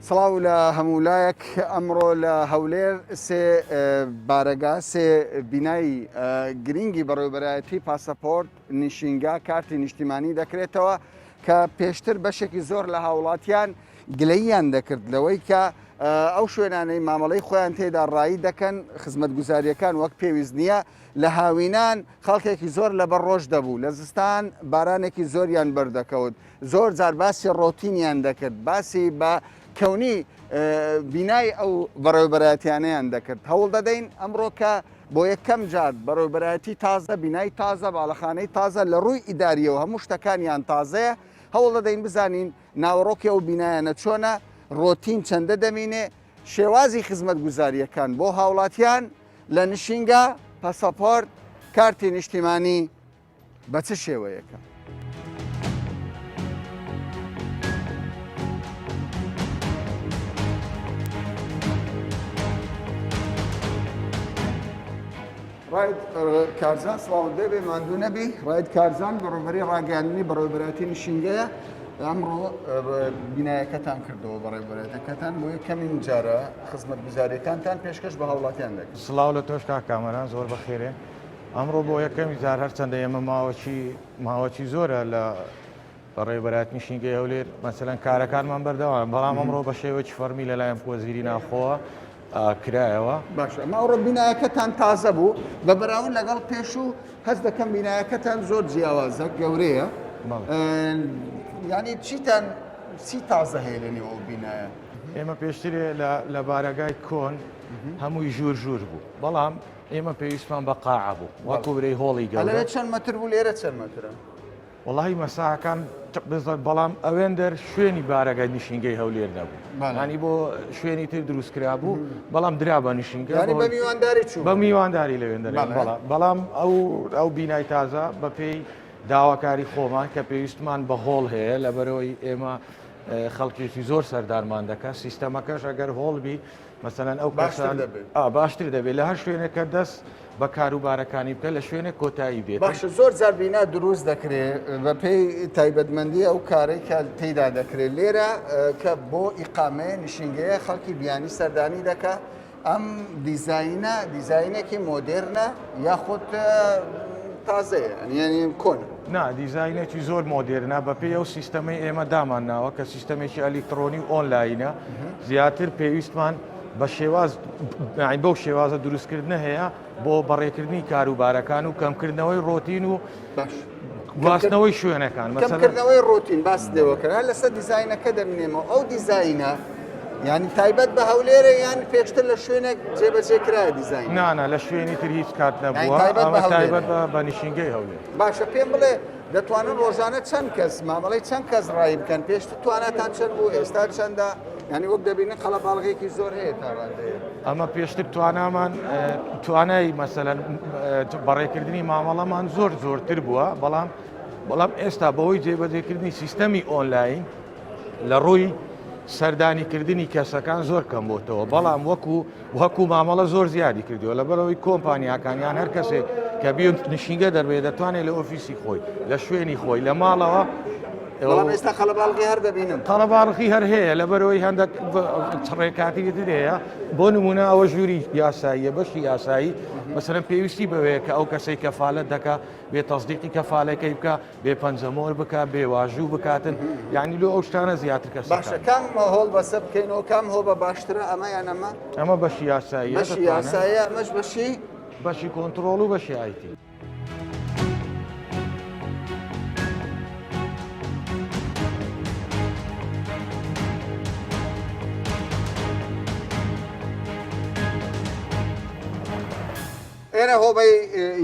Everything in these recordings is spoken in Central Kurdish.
سڵاو لە هەموو لایەک ئەمڕۆ لە هەولێر سێ بارەگا سێ بینای گرنگی بەڕێوبەرایەتی پاسەپۆرت نشینگا کارتی نیشتیمانی دەکرێتەوە کە پێشتر بەشێکی زۆر لە هاوڵاتیان گلەییان دەکرد لەوەی کە ئەو شوێنانەی مامەڵەی خۆیان تێدا ڕایی دەکەن خزمەتگوزاریەکان وەک پێویست نییە لە هاوینان خەڵکێکی زۆر لەبەر ڕۆژ دەبوو لە زستان بارانێکی زۆریان بەردەکەوت زۆر جار باسی ڕۆتینیان دەکرد، باسی بە کەونی بینای ئەو بەڕێوەبەرایەتیانەیان دەکرد. هەوڵ دەدەین ئەمڕۆ کە بۆ یەکەم جار بەڕێوەبەرایەتی تازە، بینای تازە، باڵەخانەی تازە لە ڕووی ئیدارییەوە هەموو شتەکانیان تازەیە، هەوڵ دەدەین بزانین ناوەڕۆکی ئەو بینایانە چۆنە، ڕۆتین چەندە دەمینێ، شێوازی خزمەتگوزارییەکان بۆ هاوڵاتیان لە نشینگە، پەسەپۆرت، کارتی نیشتیمانی، بە چ شێوەیەکە؟ ڕاید کارزان سڵاوت لێ بێ ماندوو نەبی ڕاید کارزان بەڕێوەبەری ڕاگەیاندنی بەڕێوەبەرایەتی نشینگەیە ئەمڕۆ بینایەکەتان کردەوە بەڕێوەبەرایەتەکەتان بۆ یەکەمین جارە خزمەتگوزاریەکانتان پێشکەش بە هاوڵاتیان دەکەن. سڵاو لە تۆش کاک کامەران زۆر بەخێرێ. ئەمڕۆ بۆ یەکەمی جار هەرچەندە ئێمە ماوەکی ماوەکی زۆرە لە بەڕێوەبەرایەتی نشینگەی هەولێر مەسەلەن کارەکانمان بەردەوام بەڵام ئەمڕۆ بە شێوەیەکی فەرمی لەلایەن وەزیری ناوخۆوە کرایەوە. باشە ئەمە ئەوڕۆ بینایەکەتان تازە بوو بە بەراورد لەگەڵ پێشوو هەست دەکەم بینایەکەتان زۆر جیاوازە گەورەیە یعنی چیتان چی تازە هەیە لە نێو ئەو بینایە؟ ئێمە پێشترێ لە بارەگای کۆن هەمووی ژوور ژوور بوو بەڵام ئێمە پێویستمان بە قاعە بوو وەکو برێی هۆڵی گەورە. لەوێ چەند مەتر بوو لێرە چەند مەترە؟ وەڵاهی مەساحەکان بزە بەڵام ئەوێندەر شوێنی بارەگای نشینگەی هەولێر نەبوو ینی بۆ شوێنی تر دروست کرابوو بەڵام درا بە نشینگە بە میوانداری چوو بە میوانداری لەوێندەر بەڵام ئەو ئەو بینای تازە بەپێی داواکاری خۆمان کە پێویستمان بە هۆڵ هەیە لەبەرەوەی ئێمە خەڵکێکی زۆر سەردانمان دەکات سیستەمەکەش ئەگەر هۆڵ بی مەسەلەن ئەو باشتر دەبێت ئا باشتر دەبێت لە هەر شوێنێک کە دەست بە کاروبارەکانی بکە لە شوێنێک کۆتایی دێت باشە زۆر جار بینا دروست دەکرێت بەپێی تایبەتمەندی ئەو کارەی کە تێیدا دەکرێت لێرە کە بۆ ئیقامەیە نشینگەیە خەڵکی بیانی سەردانی دەکا ئەم دیزاینە دیزاینێکی مۆدێرنە یاخود تازەیە یعنی کۆن نا دیزاینێکی زۆر مۆدێرنە بەپێی ئەو سیستەمەی ئێمە دامان ناوە کە سیستەمێکی ئەلیکترۆنی و ئۆنلاینە زیاتر پێویستمان بە شێواز یانی بەو شێوازە دروستکردنە هەیە بۆ بەڕێکردنی کاروبارەکان و کەمکردنەوەی ڕۆتین و باش گواستنەوەی شوێنەکان کەمکردنەوەی ڕۆتین باس لێوەکرا لەسەر دیزاینەکە دەمینێمەوە ئەو دیزاینە یانی تایبەت بە هەولێرە یان پێشتر لە شوێنێک جێبەجێ کرایە دیزاین؟ نا نا لە شوێنی تر هیچ کات نەبووە ئەمە تایبەت بە نشینگەی هەولێر. باشە پێم بڵێ دەتوانن ڕۆژانە چەند کەس مامەڵەی چەند کەس ڕایی بکەن پێشتر تواناتان چەند بوو ئێستا چەندە یانی وەک دەبینن قەڵەباڵغێکی زۆر هەیە تا ڕادەیە. ئەمە پێشتر توانامان توانای مەسەلەن بەڕێکردنی مامەڵەمان زۆر زۆرتر بووە بەڵام بەڵام ئێستا بەهۆی جێبەجێکردنی سیستەمی ئۆنلاین لە ڕووی سەردانیکردنی کەسەکان زۆر کەم بۆتەوە بەڵام وەکو وەکو مامەڵە زۆر زیادی کردووە لەبەرەوەی کۆمپانیاکان یان هەر کەسێک کە بیێت نشینگە دەربێ دەتوانێت لە ئۆفیسی خۆی لە شوێنی خۆی لە ماڵەوە بەڵام ئێستا قەڵەباڵغی هەر دەبینم قەڵەباڵغی هەر هەیە لەبەرەوەی هەندێک ڕێکاتی تر هەیە بۆ نمونە ئەوە ژووری یاساییە بەشی یاسایی مەسەرەن پێویستی بەوەیە کە ئەو کەسەی کەفالەت دەکا بێ تەزدیقی کەفالەکەی بکە بێ پەنجەمۆر بکا بێ واژوو بکاتن یعنی لۆ ئەو شتانە زیاتر کەس باشە کام هۆڵ بەسە بکەینەوە کام هۆ بە باشترە ئەمە یان ئەمە ئەمە بەشی یاسایی بەشی یاسایە ئەمەش بەشی بەشی کۆنتترۆڵ و بەشی IT. ئێرە هۆبەی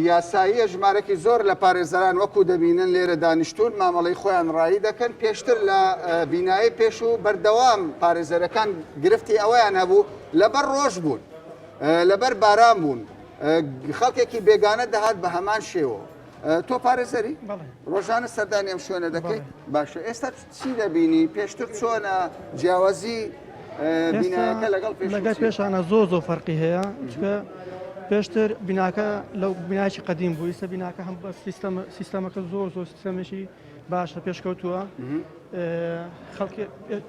یاساییە، ژمارەکی زۆر لە پارێزەران وەکو دەبینن لێرە دانیشتوون، مامەڵەی خۆیان ڕایی دەکەن، پێشتر لە بینایەی پێشوو بەردەوام پارێزەرەکان گرفتی ئەوەیان هەبوو لەبەر ڕۆژ بوون، لەبەر باران بوون، خەڵکێکی بێگانە دەهات بە هەمان شێوە. تۆ پارێزەری؟ ڕۆژانە سەردانی ئەم شوێنە دەکەیت؟ باشە ئێستا چی دەبینی؟ پێشتر چۆنە؟ جیاوازی بینایەکە لەگەڵ پێش لەگەڵ پێشانە زۆر زۆر فەرقی هەیە چونکە پێشتر بیناکە لەو بینایکی قەدیم بوو ئیستا بیناکە هەم بە سیستەم سیستەمەکە زۆر زۆر سیستەمێکی باشە پێشکەوتووە. خەڵکی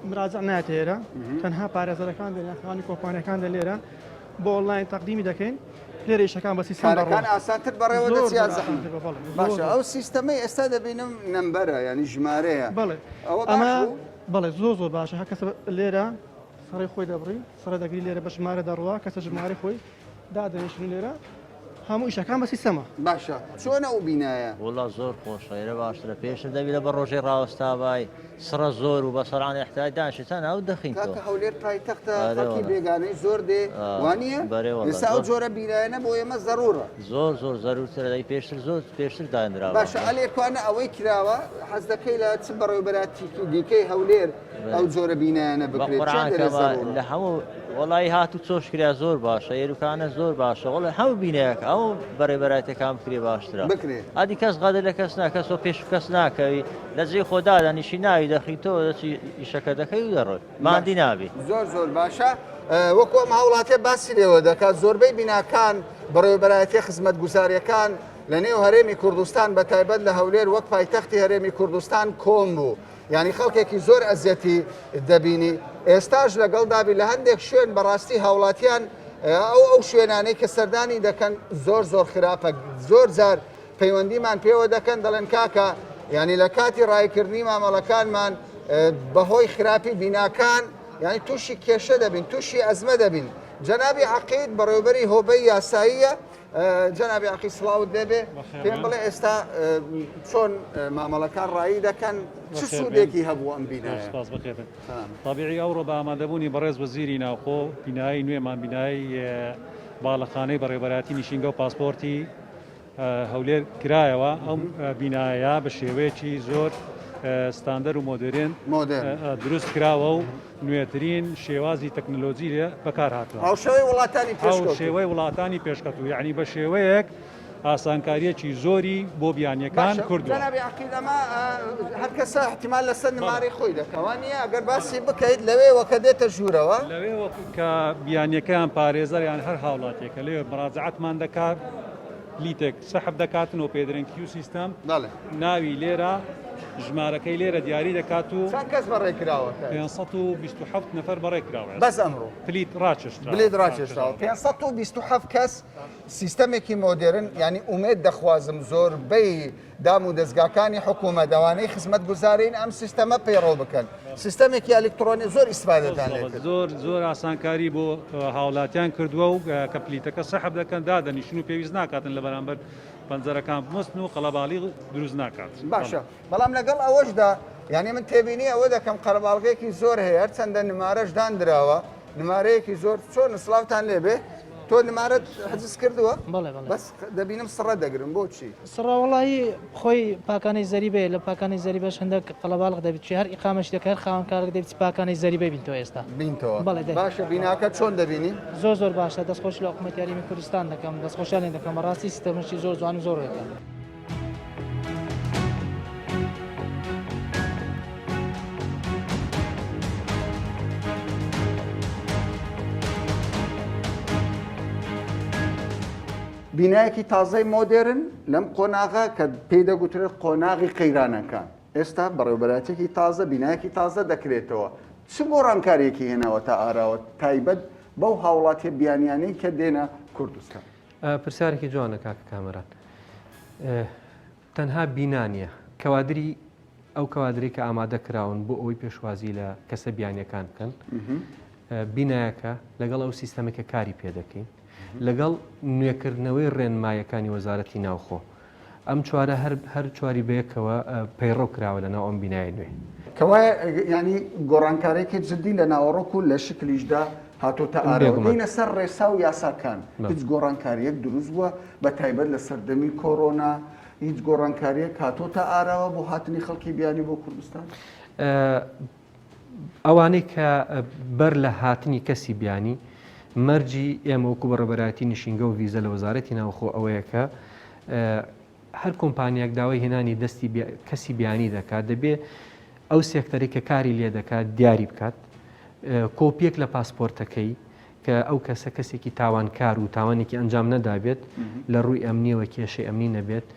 مراجع نایەتە ئێرە تەنها پارێزەرەکان دێن یان خاوەنی کۆمپانیاکان دێن لێرە بۆ ئۆنلاین تەقدیمی دەکەین لێرە ئیشەکان بە سیستەم کارەکان دەڕۆن ئاسانتر بەڕێوە زۆر دەچێت زۆر یان زەحمەت ئاسانتر بە بەڵێ زۆر باشە زۆر ئەو سیستەمەی ئێستا دەبینم نەمبەرە یانی ژمارەیە بەڵێ ئەوە باش ئەمە بوو؟ بەڵێ زۆر زۆر باشە هەر کەسە لێرە سڕەی خۆی دەبڕی سڕە دەگری لێرە بە ژمارە دەڕوا کەسە ژمارەی خۆی دادەنیشن و لێرە هەموو ئیشەکان بە سیستەمە. باشە چۆنە ئەو بینایە؟ وەڵا زۆر خۆشە ئێرە باشترە پێشتر دەبی لە بە ڕۆژێ ڕاوەستابای سڕە زۆر و بە سەران احتیاج دانیشی چەند ئەو دەخین تۆ. کاکە هەولێر پایتەختە ئەرێ خەڵکی وەڵا. بێگانەی زۆر دێ وانیە؟ بەرێ وەڵا ئێستا ئەو زۆر. جۆرە بینایانە بۆ ئێمە زەرورە. زۆر زۆر زەرورترە دەی پێشتر زۆر پێشتر دانراوە. باشە ئەلێ کوانە ئەوەی کراوە حەز دەکەی لە چ بەڕێوبەراتیکی دیکەی هەولێر ئەو جۆرە بینایانە بە بکرێت قورعان چەند دەرێ کەمە زەرورە؟ لە هەموو وەڵایی هاتوو چۆش کرا زۆر باشە یێروکانە زۆر باشە وەڵی هەموو بینایەکە ئەو بەڕێبەرایەتەکان بکرێ باشترە بکرێ. ئەدی کەس غەدر لە کەس نا کەس پێش کەس ناکەوی لە جێی خۆ دادەنیشی ناوی دەخی تۆ دەچی ئیشەکە دەکەی و دەڕۆی ماندی نابی. زۆر زۆر باشە وەکو ئەم هاوڵاتیە باسی لێوە دەکات زۆربەی بیناکان بەڕێوەبەرایەتیە خزمەتگوزاریەکان لە نێو هەرێمی کوردستان بە تایبەت لە هەولێر وەک پایتەختی هەرێمی کوردستان کۆم بوو یانی خەڵکێکی زۆر ئەزیەتی دەبینی ئێستاش لەگەڵ دابی لە هەندێک شوێن بەڕاستی هاوڵاتیان ئەو ئەو شوێنانەی کە سەردانی دەکەن زۆر زۆر خراپە زۆر جار پەیوەندیمان پێوە دەکەن دەڵێن کاکە یعنی لە کاتی ڕایکردنی مامەڵەکانمان بەهۆی خراپی بیناکان یعنی تووشی کێشە دەبین تووشی ئەزمە دەبین جەنابی عقید بەڕێوبەری هۆبەی یاساییە جەنابی عەقید سڵاوت لێبێ پێم بڵێ ئێستا چۆن مامەڵەکان ڕایی دەکەن چ سوودێکی هەبوو ئەم بینایە؟ سپاس بەخێربن. تەبیعی ئەوڕۆ بە ئامادەبوونی بەڕێز وەزیری ناوخۆ بینایی نوێمان بینایی باڵەخانەی بەڕێوەبەرایەتی نیشینگە و پاسپۆرتی هەولێر کرایەوە ئەو بینایە بە شێوەیەکی زۆر ستاندەر و مۆدێرن دروست کراوە و نوێترین شێوازی تەکنەلۆجی لێ بەکار هاتووە. هاوشێوەی وڵاتانی پێشکەوتوو. هاوشێوەی وڵاتانی پێشکەوتوو یەعنی بە شێوەیەک ئاسانکارییەکی زۆری بۆ بیانییەکان باشە کردووە. جەنابی عەقید ئەمە هەر کەسە ئیحتیمال لەسەر نمارەی خۆی دەکا وا نییە؟ ئەگەر باسی بکەیت لەوێوە کە دێتە ژوورەوە. لەوێوە کە بیانییەکەیان پارێزەر یان هەر هاوڵاتییەکە لەوێ مراجەعەتمان دەکات پلیتێک سەحب دەکاتن و پێدرێن queue system بەڵێ. ناوی لێرە ژمارەکەی لێرە دیاری دەکات و چەند کەس بەڕێ کراوە؟ 527 نەفەر بەڕێ کراوە بەس ئەمڕۆ پلیت ڕاکێشراوە بلیت ڕاکێشراوە 527 کەس سیستەمێکی مۆدێرن یانی ئومێد دەخوازم زۆربەی دام و دەزگاکانی حکوومەت ئەوانەی خزمەتگوزارین ئەم سیستەمە پەیڕەو بکەن سیستەمێکی ئەلیکترۆنی زۆر ئیسفادەتان لێ کرد. زۆر زۆر ئاسانکاری بۆ هاوڵاتیان کردووە و کە پلیتەکە سەحب دەکەن دادەنیشن و پێویست ناکاتن لە بەرامبەر پەنجەرەکان بمەستن و قەڵەباڵی دروست ناکات. باشە بەڵام لەگەڵ ئەوەشدا یانی من تێبینی ئەوە دەکەم قەرەباڵغێکی زۆر هەیە هەرچەندە نمارەش داندراوە نمارەیەکی زۆر چۆن سڵاوتان لێبێ تۆ نمارەت حجز کردووە؟ بەڵێ بەڵێ. بەس دەبینم سڕە دەگرن بۆچی؟ سڕە وەڵاهی خۆی پاکانەی زەریبەیە لە پاکانەی زەریبەش هەندێک قەڵەباڵغ دەبیت چی هەر ئیقامەش دەکە هەر خاوەن کارێک دەبیت چ پاکانەی زەریبەی بینتەوە ئێستا بینتەوە بەڵێ دەی. باشە بیناکە چۆن دەبینی؟ زۆر زۆر باشە دەستخۆشی لە حکومەتی هەرێمی کوردستان دەکەم دەستخۆشیان لێ دەکەم بەڕاستی سیستەمەشی زۆر جوان و زۆر ڕێکە. بینایەکی تازەی مۆدێرن لەم قۆناغە کە پێی دەگوترێت قۆناغی قەیرانەکان، ئێستا بەڕێوەبەرایەتیەکی تازە بینایەکی تازە دەکرێتەوە، چ گۆڕانکارییەکی هێناوەتە ئاراوە تایبەت بەو هاوڵاتیە بیانیانەی کە دێنە کوردستان؟ پرسیارێکی جوانە کاکە کامەران. تەنها بینا نییە، کەوادری ئەو کەوادرەی کە ئامادە کراون بۆ ئەوەی پێشوازی لە کەسە بیانیەکان بکەن، بینایەکە لەگەڵ ئەو سیستەمە کە کاری پێ دەکەین، لەگەڵ نوێکردنەوەی ڕێنمایەکانی وەزارەتی ناوخۆ، ئەم چوارە هەر هەر چواری بەیەکەوە پەیڕەو کراوە لەناو ئەم بینایە نوێ. کەوایە یانی گۆڕانکارێکی جدی لە ناوەڕۆک و لە شکلیشدا هاتۆتە ئاراوە. بێگومان. دێینە سەر ڕێسا و یاساکان، هیچ گۆڕانکارییەک دروست بووە بە تایبەت لە سەردەمی کۆرۆنا هیچ گۆڕانکارییەک هاتۆتە ئاراوە بۆ هاتنی خەڵکی بیانی بۆ کوردستان؟ ئەوانەی کە بەر لە هاتنی کەسی بیانی مەرجی ئێمە وەکو بەڕێوەبەرایەتی نشینگە و ڤیزە لە وەزارەتی ناوخۆ ئەوەیە کە هەر کۆمپانیاک داوای هێنانی دەستی کەسی بیانی دەکات دەبێ ئەو سێکتەری کە کاری لێ دەکات دیاری بکات کۆپیەک لە پاسپۆرتەکەی کە ئەو کەسە کەسێکی تاوانکار و تاوانێکی ئەنجام نەدابێت لە ڕووی ئەمنیەوە کێشەی ئەمنی نەبێت.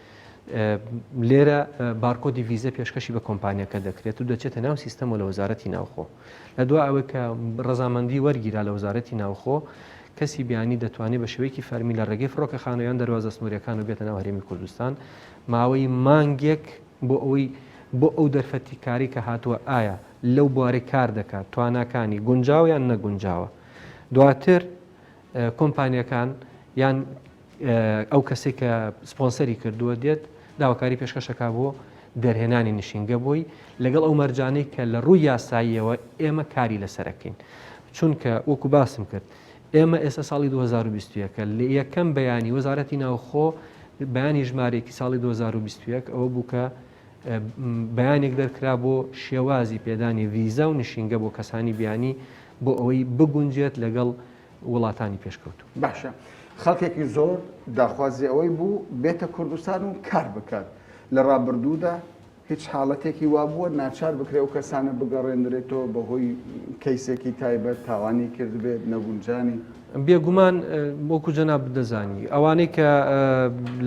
لێرە بارکۆدی ڤیزە پێشکەشی بە کۆمپانیەکە دەکرێت و دەچێتە ناو سیستەمەوە لە وەزارەتی ناوخۆ. لە دوا ئەوەی کە ڕەزامەندی وەرگیرا لە وەزارەتی ناوخۆ، کەسی بیانی دەتوانێت بە شێوەیەکی فەرمی لە ڕێگەی فڕۆکەخانە یان دەروازە سنووریەکانەوە بێتە ناو هەرێمی کوردستان ماوەی مانگێک بۆ ئەوەی بۆ ئەو دەرفەتی کاری کە هاتووە ئایا لەو بوارەی کار دەکات تواناکانی گونجاوە یان نەگونجاوە دواتر کۆمپانیەکان یان ئەو کەسێک کە سپۆنسەری کردووە دێت داواکاری پێشکەشەکە بۆ دەرهێنانی نشینگە بۆی لەگەڵ ئەو مەرجانەی کە لە ڕووی یاساییەوە ئێمە کاری لەسەرەکەین چونکە وەکو باسم کرد ئێمە ئێستا ساڵی 2021 لە یەکەم بەیانی وەزارەتی ناوخۆ بەیانی ژمارێکی ساڵی 2021 ئەوە بوو کە بەیانێک دەرکرا بۆ شێوازی پێدانی ڤیزا و نشینگە بۆ کەسانی بیانی بۆ ئەوەی بگونجێت لەگەڵ وڵاتانی پێشکەوتوو. باشە خەڵکێکی زۆر داخوازی ئەوەی بوو بێتە کوردستان و کار بکات، لە ڕابردوودا هیچ حاڵەتێکی وابووە ناچار بکرێ ئەو کەسانە بگەڕێندرێتەوە بەهۆی کەیسێکی تایبەت تاوانی کردبێت نەگونجانی؟ بێگومان وەکو جەنابت دەزانی ئەوانەی کە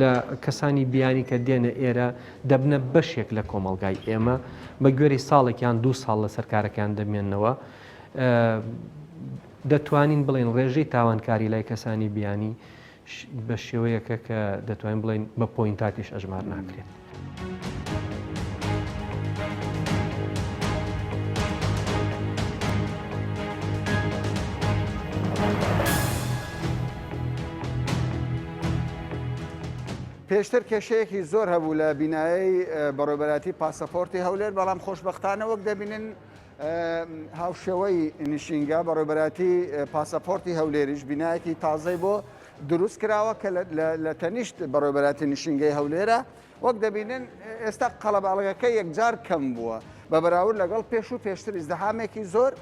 لە کەسانی بیانی کە دێنە ئێرە دەبنە بەشێک لە کۆمەڵگای ئێمە بە گوێرەی ساڵێک یان دوو ساڵ لەسەر کارەکەیان دەمێنەوە دەتوانین بڵێین ڕێژەی تاوانکاری لای کەسانی بیانی بە شێوەیەکە کە دەتوانین بڵێین بە پۆینتاتیش ئەژمار ناکرێت. پێشتر کێشەیەکی زۆر هەبوو لە بینایەی بەڕێوەبەرایەتی پاسەپۆرتی هەولێر، بەڵام خۆشبەختانە وەک دەبینن هاوشێوەی نشینگە بەڕێوەبەرایەتی پاسەپۆرتی هەولێریش بینایەکی تازەی بۆ دروست کراوە کە لە تەنیشت بەڕێوەبەرایەتی نشینگەی هەولێرە وەک دەبینن ئێستا قەڵەباڵغەکە یەکجار کەم بووە بە بەراورد لەگەڵ پێش و پێشتر ئیزدحامێکی زۆر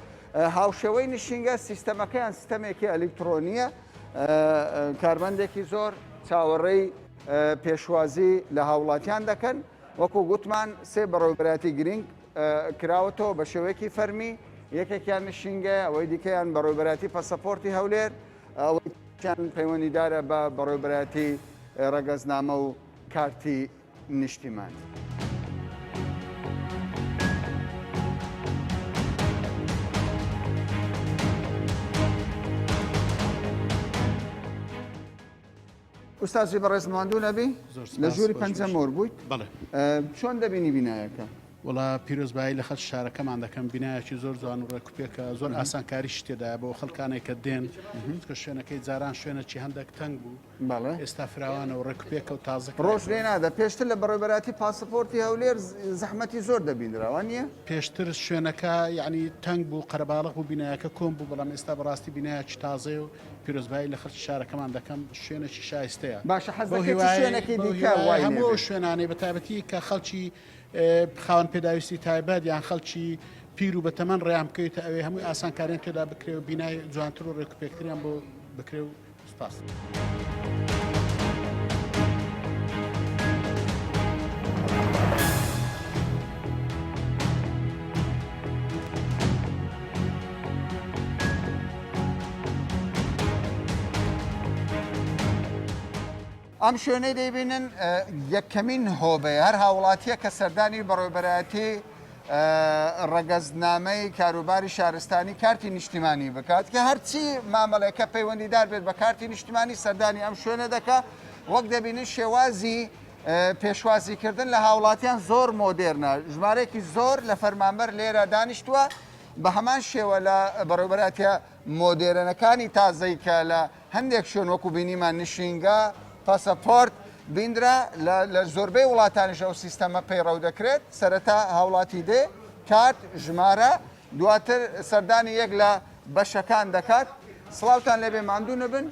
هاوشێوەی نشینگە سیستەمەکەیان سیستەمێکی ئەلیکترۆنیە کارمەندێکی زۆر چاوەڕێی پێشوازی لە هاوڵاتیان دەکەن وەکو گوتمان سێ بەڕێوەبەرایەتی گرنگ کراوەتەوە بە شێوەیەکی فەرمی، یەکێکیان نشینگەیە، ئەوەی دیکەیان بەڕێوەبەرایەتی پەسەپۆرتی هەولێر، ئەوەی تریان پەیوەندیدارە بە بەڕێوەبەرایەتی ڕەگەزنامە و کارتی نیشتیمانی. ئوستازی بەڕێز ماندوو نەبی لە ژووری پەنجە مۆر بوویت چۆن دەبینی بینایەکە؟ وەڵا پیرۆزبایی لە خەڵکی شارەکەمان دەکەم بینایەکی زۆر جوان و ڕێکوپێکە زۆر ئاسانکاریشی تێدایە بۆ خەڵکانێک کە دێن چونکە شوێنەکەی جاران شوێنێکی هەندێک تەنگ بوو ئێستا فراوانە و ڕێکوپێکە و تازە ڕۆژ لێ نادا پێشتر لە بەڕێوەبەرایەتی پاسپۆرتی هەولێر زەحمەتی زۆر دەبینرا وا نییە؟ پێشتر شوێنەکە یعنی تەنگ بوو قەرەباڵغ بوو بینایەکە کۆن بوو بەڵام ئێستا بەڕاستی بینایەکی تازەیە و پیرۆزبایی لە خەڵکی شارەکەمان دەکەم شوێنێکی شایستەیە. باشە حەز دەکەی چ شوێنێکی دیکە وای لێ هەموو ئەو شوێنانەی بە تایبەتی کە خەڵکی خاوەن پێداویستی تایبەت یان خەڵکی پیر و بەتەمەن ڕێیان بکەوێتە ئەوێ هەمووی ئاسانکاریان تێدا بکرێ و بینای جوانتر و ڕێکوپێکتریان بۆ بکرێ و سوپاس. ئەم شوێنەی دەیبینن یەکەمین هۆبەیە هەر هاوڵاتیە کە سەردانی بەڕێوبەرایەتی ڕەگەزنامەی کاروباری شارستانی کارتی نیشتیمانی بکات کە هەرچی مامەڵێکە پەیوەندیدار بێت بە کارتی نیشتیمانی سەردانی ئەم شوێنە دەکا وەک دەبینن شێوازی پێشوازیکردن لە هاوڵاتیان زۆر مۆدێرنە ژمارەیەکی زۆر لە فەرمانبەر لێرە دانیشتووە بە هەمان شێوە لە بەڕێوبەراتە مۆدێرنەکانی تازەی کە لە هەندێک شوێن وەکو بینیمان نشینگە، پاسەپۆرت، بیندرا، لە زۆربەی وڵاتانیش ئەو سیستەمە پەیڕەو دەکرێت، سەرەتا هاوڵاتی دێ، کارت، ژمارە، دواتر سەردانی یەک لە بەشەکان دەکات. سڵاوتان لێبێ ماندوو نەبن.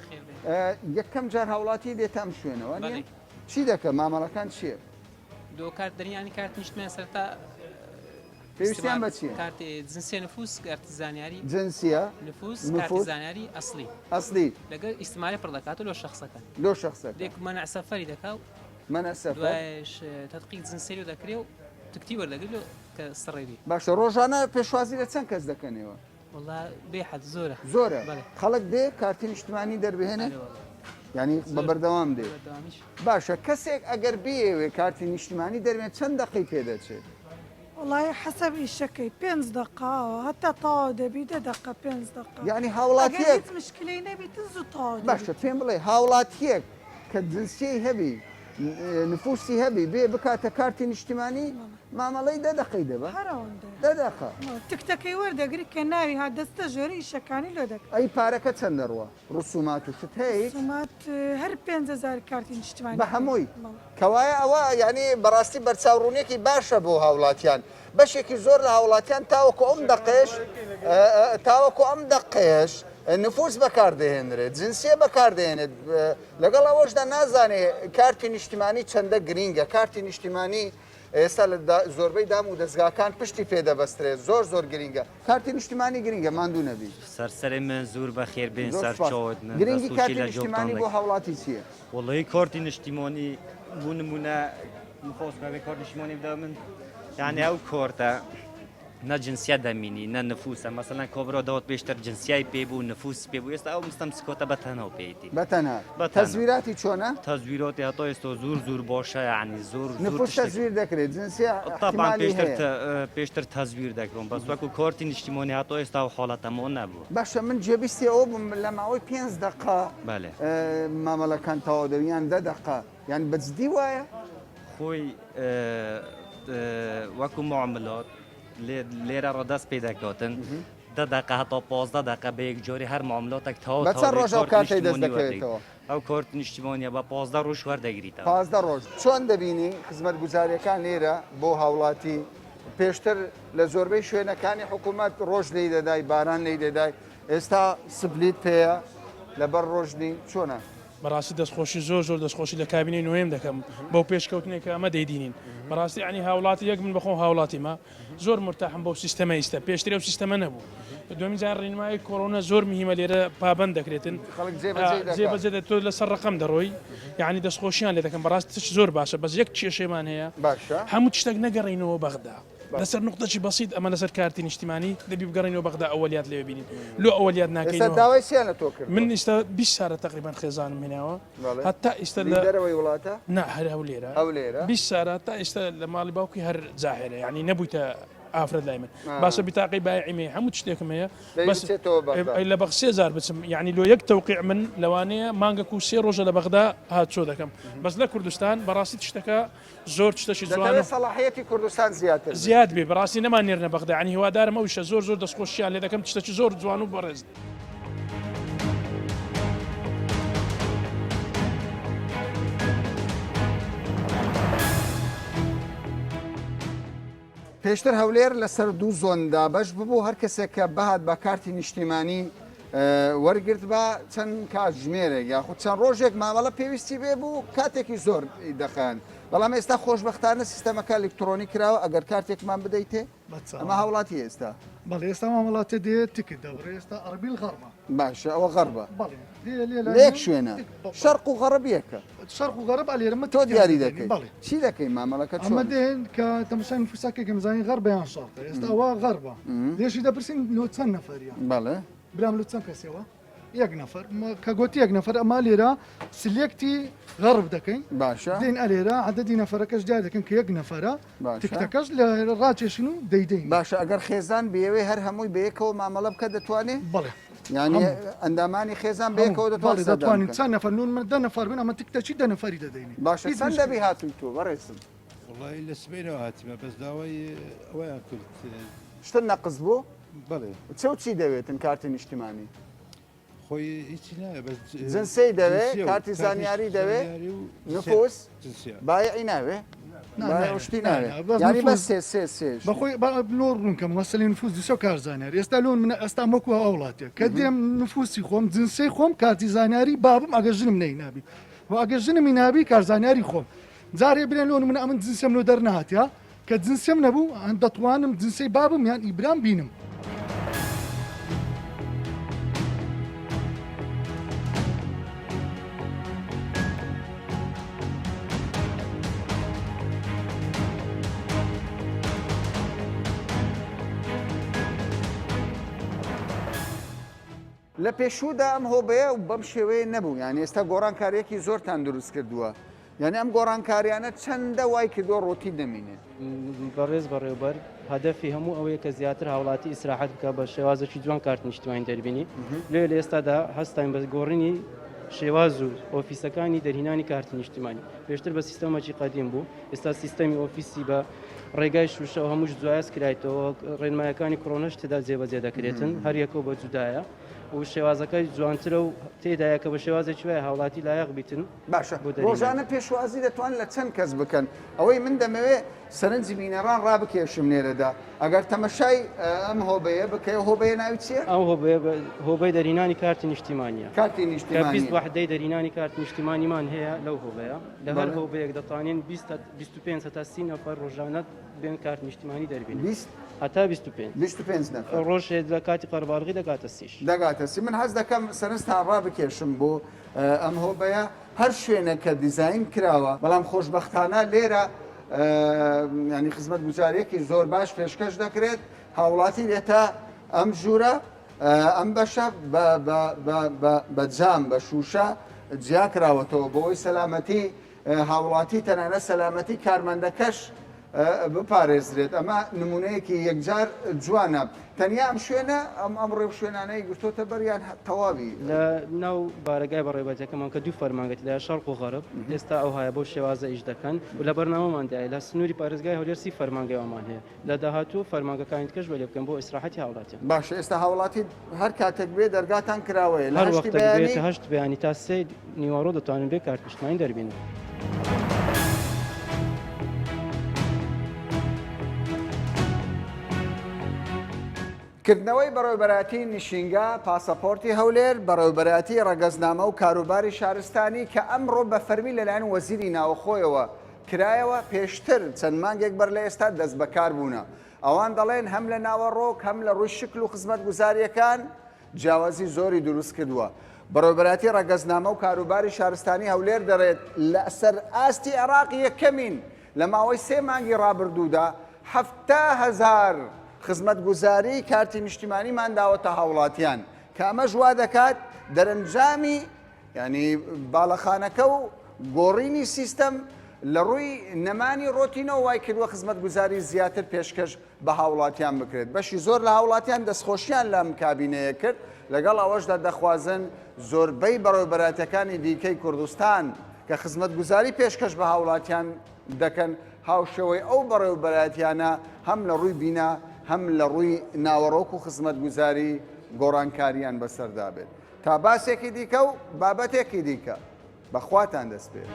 یەکەم جار هاوڵاتی دێتە ئەم شوێنە وانیە؟ چی دەکە؟ مامەڵەکان چییە؟ دۆ کارت دەریانی کارت نیشتمان سەرەتا پێویستیان بە چییە؟ کارت جنسیە نفوس کارتی زانیاری جنسیە نفوس کارتی زانیاری ئەسلی ئەسلی لەگەر ئیستمارە پڕ دەکات و لۆ شخصەکە لۆ شخصەکە دێک مەنع سەفەری دەکا و مەنع سەفەر دوایش تدقیق جنسیە لۆ دەکرێ و تکتی وەردەگری لۆ کە سڕێبی باشە ڕۆژانە پێشوازی لە چەند کەس دەکەنەوە؟ وەڵا بێ حەد زۆرە زۆرە خەڵک دێ کارتی نیشتمانی دەربهێنێ؟ یعنی بە بەردەوام دێ باشە کەسێک ئەگەر بیەوێ کارتی نیشتیمانی دەروێت چەند دەقەی پێدەچێت؟ وەڵایی حەسەب ئیشەکەی پێنج دەقە ئەوە هەتا تەواو دەبی دە دەقە پێنج دەقە یعنی ئەگەر هاوڵاتیەک هیچ مشکلەی نەبیتن زوو تەواو باشە دەبیت. پێم بڵێ هاوڵاتیەک کە جنسیەی هەبی نفوسی هەبی بێ بکاتە کارتی نیشتیمانی مامەڵەی دە دەقەی دەبا هەر ئەوەندەیە دە دەقە. تکتەکەی وەردەگری کە ناوی هات دەستە ژێری ئیشەکانی لۆ دەکەی. ئەی پارەکە چەند دەڕوا؟ ڕسومات و شت هەیە هیچ؟ ڕسومات هەر 5000 کارتی نیشتمانی بە هەمووی؟ بەڵێ. کەوایە ئەوە یانی بەڕاستی بەرچاوڕوونیەکی باشە بۆ هاوڵاتیان بەشێکی زۆر لە هاوڵاتیان تاوەکو ئەم دەقەیەش تاوەکو ئەم دەقەیەش نفوس بەکاردەهێنرێت جنسیە بەکاردەهێنێت لەگەڵ ئەوەشدا نازانێ کارتی نیشتیمانی چەندە گرینگە کارتی نیشتیمانی ئێستا لە زۆربەی دام و دەزگاکان پشتی پێدەبەسترێت زۆر زۆر گرینگە کارتی نیشتیمانی گرینگە ماندوو نەبی. سەر سەرێ من زور بە خێر بێن زۆر سەر سوپاس. چاوت من گرنگی دەست کارتی خۆشی لە نیشتیمانی جوابتان بۆ دەکەم. هاوڵاتی چییە؟ وەڵی کارتی نیشتیمانی بۆ نمونە من خواست کە کارت نیشتیمانی بدە من یعنی ئەو کارتە نە جنسیە دەمینی نە نفوسە مەسەلەن کۆبرا داوت پێشتر جنسیای پێ بوو نفوس پێ بوو ئێستا ئەو مستەمسکاتە بە تەنها پێیتی بە تەنها بە تەنها. تەزویراتی چۆنە؟ تەزویراتی هەتا ئێستا زۆر زۆر باشە یعنی زۆر زۆر نفوس تشتێک تەزویر دەکرێت جنسیە طبعا احتیمالی پێشتر هەیە. ت- پێشتر تەزویر دەکرم بەس وەکو کارتی نیشتیمانی هەتا ئێستا ئەو حاڵەتەمان نەبوو. باشە من جێبیستی ئەوە بووم لە ماوەی پێنج دەقە بەلێ. مامەڵەکان تەواو دەبن یان دە دەقە یان بە جدی وایە؟ خۆی وەکو معاملات لێرە ڕە دەست پێ دەکاتن دە دەقە هەتا 15 دەقە بە یەکجاری هەر معاملاتێک تەواو بە چەند تەواو ڕۆژ ئەو کارت کارتەی دەست نیشتیمانی وەردەگریت دەکەوێتەوە؟ ئەو کارت نیشتیمانیە بە 15 ڕۆژ وەردەگریتەوە. 15 ڕۆژ چۆن دەبینی خزمەتگوزاریەکان لێرە بۆ هاوڵاتی پێشتر لە زۆربەی شوێنەکانی حکوومەت ڕۆژ لێی دەدای باران لێی دەدای ئێستا سپلیت پێیە لەبەر ڕۆژ نی چۆنە؟ بەڕاستی دەستخۆشی زۆر زۆر دەستخۆشی لە کابینەی نۆیەم دەکەم بەو پێشکەوتنێک کە ئەمە دەیدینین بەڕاستی عنی هاوڵاتی یەک من بەخۆم هاوڵاتیمە زۆر مرتاحم بەو سیستەمە ئیستا پێشتر ئەو سیستەمە نەبوو دومین جار ڕینمایی کۆرۆنا زۆر مهمە لێرە پابند دەکرێتن خەڵک جێبەجێی دەکات. جێبەجێ دەکات تۆ لەسەر ڕقم دەڕۆی یعنی دەستخۆشیان لێ دەکەم بەڕاست تش زۆر باشە بەس یەک کێشەمان هەیە باشە هەموو شتێک نەگەڕینەوە بەغدا لەسەر نقطەی بەسیت ئەمە لەسەر کارتی نیشتیمانی دەبی بگەڕینەوە بەغدا ئەوەلیات لێ بینین لۆ ئەوەلیات ناکەین ئێستا داوای چیان لە تۆ کردووە؟ من ئیستا 20 سالە تقریبا خێزانم هێناوە بەڵێ. هەتا ئیستا لە لە دەرەوەی وڵاتە؟ نا هەر هەولێرە هەولێرە؟ 20 سالە تا ئیستا لە ماڵی باوکی هەر جاهێرە یعنی نەبوویتە ئافرەت لای من آه. باشە بیتاقی بایعی مێ هەموو شتێکم هەیە دەی بەس بچێتەوە بەغدا. ئەی لە بەغ سێ جار بچم یعنی لۆ یەک تەوقیع من لەوانەیە مانگەک و سێ ڕۆژە لە بەغدا هاتچۆ دەکەم بەس لە کوردستان بەڕاستی شتەکە زۆر شتەکی جوان دەتەوێت سەڵاحیەتی کوردستان زیاتر بێت؟ زیاد بێ بەڕاستی نەمان نێرنە بەغدا یعنی هیوادارم ئەویشە زۆر زۆر دەستخۆشیان لێ دەکەم شتەکی زۆر جوان و بەڕێز. پێشتر هەولێر لەسەر دوو زۆن دابەش ببوو، هەر کەسێک کە بهات بە کارتی نیشتیمانی وەرگرتبا چەند کاتژمێرێک یاخود چەند ڕۆژێک مامەڵە پێویستی بێ بوو کاتێکی زۆر دەخایاند، بەڵام ئێستا خۆشبەختانە سیستەمەکە ئەلیکترۆنی کراوە ئەگەر کارتێکمان بدەیتێ ئەمە هاوڵاتی ئێستا. بەڵێ ئێستا مامەڵاتێ دێ تکت دەبڕێ ئێستا ئەربیل غەڕبە. باشە ئەوە غەڕبە. بەڵێ دێ لێ لە یەک شوێنە شەرق و غەڕب یەکە. شەرق و غەڕب ئەلێرە مە تۆ دیاری دەکەی بەڵێ. چی دەکەی مامەڵەکە چۆنە؟ ئەمە دێن کە تەماشای نفوسەکە کەم زانین غەڕبە یان شەرقە ئێستا ئەوە غەڕبە لێشی دەپرسین لۆ چەند نەفەریە؟ بەڵێ. برام لۆ چەند کەسێوە؟ یەک نەفەر کە گۆتی یەک نەفەر ئەما لێرە select ی غەڕب دەکەین باشە دێن ئەلێرە عەدەدی نەفەرەکەش دیار دەکەن کە یەک نەفەرە باشە تکتەکەش لە ڕاکێشن و دەیدەین باشە ئەگەر خێزان بێوێ هەر هەمووی بەیەکەوە مامەڵە بکە دەتوانێ؟ بەڵێ یعنی ئەندامانی خێزان بەیەکەوە دەتوان بەڵێ سەردان دەتوانین بکەن چەند نەفەر نون من دە نەفەر بن ئەمە تکتەچی دە نەفەری دەدەینێ باشە هیچ چەند مشکلە دەبی هاتووی تۆ بەڕێزم؟ وەڵی لە سبەینەوە هاتیمە بەس داوای ئەوەیان کرد شتت نەقس بوو؟ بەڵێ چ و چی دەوێتن کارتی نیشتیمانی؟ خۆی هیچی ناوێ بەس جنسیەی دەوێ جنسیە و کارتی کارتی زانیاری دەوێ زانیاری و نفوس جنسیە بایعی ناوێ نا بایع و ناوێ شتی نا ناوێ نا بەس یعنی بەس نفوس سێ سێ سێ شت بەخۆی با لۆ ڕوون کەم مەسەلەی نفوس دوسێ و کار زانیاری ئێستا لۆ من ئێستا وەکو هاوڵاتیە کە دێم نفوسی خۆم جنسیەی خۆم کارتی زانیاری بابم ئەگەر ژنم نەینابی و ئەگەر ژنمی نابی کار زانیاری خۆم جارێ برێن لۆ نمونە ئەمن جنسیەم لۆ دەرنەهاتیا کە جنسیەم نەبوو دەتوانم جنسیەی بابم یان ئی برام بینم. لە پێشوودا ئەم هۆبەیە بەم شێوەیە نەبوو، یانی ئێستا گۆڕانکارییەکی زۆرتان دروست کردووە، یانی ئەم گۆڕانکاریانە چەندە وای کردووە ڕۆتین نەمینێت؟ بەڕێز بەڕێوبەر، هەدەفی هەموو ئەوەیە کە زیاتر هاوڵاتی ئیسراحەت بکات بە شێوازێکی جوان کارت نیشتمانی دەربینی، لێ لە ئێستادا هەستاین بە گۆڕینی شێواز و ئۆفیسەکانی دەرهینانی کارتی نیشتمانی، پێشتر بە سیستەمەکی قەدیم بوو، ئێستا سیستەمی ئۆفیسی بە ڕێگای شوشە و هەمووش جوایەز کرایتەوە، ڕێنمایەکانی کۆرۆنەش تێدا جێبەجێ دەکرێتن، هەر یەکەو بە جودایە و شێوازەکەی جوانترە و تێدایە کە بە شێوازێکی وایە هاوڵاتی لایەق بیتن. باشە ڕۆژانە پێشوازی دەتوان لە چەند کەس بکەن؟ ئەوەی من دەمەوێ سەرنجی بینەران ڕابکێشم لێرەدا ئەگەر تەمەشای ئەم هۆبەیە بکەی هۆبەیە ناوی چییە؟ ئەو هۆبەیە هۆبەی دەرهینانی کارتی نیشتیمانیە. کارتی نیشتیمانی. کە 20 وحدەی دەرهینانی کارتی نیشتیمانیمان هەیە لەو هۆبەیە. لە هەر هۆبەیەک دەتوانین 20 25 هەتا 30 نەفەر ڕۆژانە بێن کارت نیشتیمانی دەربینن. 20 هەتا 25. 25 نەفەر. ڕۆژێ لە کاتی قەرەباڵغی دەگاتە سیش. دەگاتە سی. من حەز دەکەم سەرنجتان ڕابکێشم بۆ ئەم هۆبەیە هەر شوێنێک کە دیزاین کراوە، بەڵام خۆشبەختانە لێرە ینی خزمەتگوزاریەکی زۆر باش پێشکەش دەکرێت، هاوڵاتی دێتە ئەم ژوورە ئەم بەشە بە جام بە شوشە جیا کراوەتەوە بۆی سەلامەتی هاوڵاتی تەنانەت سەلامەتی کارمەندەکەش بپارێزرێت ئەمە نمونەیەکی یەکجار جوانە تەنیا ئەم شوێنە ئەم ئەم ڕێوشوێنانەی گرتۆتە بەر یان تەواوی؟ لە ناو بارەگای بەڕێوەبەرەکەمان کە دوو فەرمانگە تێدایە شەرق و غەرب ئێستا ئەوهایە بەو شێوازە ئیش دەکەن و لە بەرنامەماندایە لە سنووری پارێزگای هەولێر 30 فەرمانگەی وامان هەیە لە داهاتوو فەرمانگەکانی دیکەش وەلێ بکەن بۆ ئیسراحەتی هاوڵاتیان. باشە ئێستا هاوڵاتی هەر کاتێک بێ دەرگاتان کراوەیە لە هەر هەشتی وەختێک بەیانی؟ بێتە هەشت بەیانی تا سێ نیوەڕۆ دەتوانن بێ کارت نیشتمانی دەربینن. کردنەوەی بەڕێوەبەرایەتی نشینگە، پاسەپۆرتی هەولێر، بەڕێوەبەرایەتی ڕەگەزنامە و کاروباری شارستانی کە ئەمڕۆ بە فەرمی لەلایەن وەزیری ناوخۆیەوە کرایەوە، پێشتر چەند مانگێک بەر لە ئێستا دەستبەکار بوونە. ئەوان دەڵێن هەم لە ناوەڕۆک هەم لە ڕووی شکل و خزمەتگوزارییەکان جیاوازی زۆری دروست کردووە. بەڕێوەبەرایەتی ڕەگەزنامە و کاروباری شارستانی هەولێر دەڵێت، لەسەر ئاستی عێراق یەکەمین، لە ماوەی سێ مانگی ڕابردوودا 70,000 خزمەتگوزاری کارتی نیشتیمانیمان داوەتە هاوڵاتیان، کە ئەمەش وا دەکات دەرەنجامی یانی باڵەخانەکە و گۆڕینی سیستەم لە ڕووی نەمانی ڕۆتینەوە وای کردووە خزمەتگوزاری زیاتر پێشکەش بە هاوڵاتیان بکرێت. بەشی زۆر لە هاوڵاتیان دەستخۆشیان لەم کابینەیە کرد، لەگەڵ ئەوەشدا دەخوازن زۆربەی بەڕێوەبەرایەتیەکانی دیکەی کوردستان کە خزمەتگوزاری پێشکەش بە هاوڵاتیان دەکەن هاوشێوەی ئەو بەڕێوەبەرایەتیانە هەم لە ڕووی بینا هەم لە ڕووی ناوەڕۆک و خزمەتگوزاری گۆڕانکاریان بەسەردا بێت. تا باسێکی دیکە و بابەتێکی دیکە بە خواتان دەسپێرم.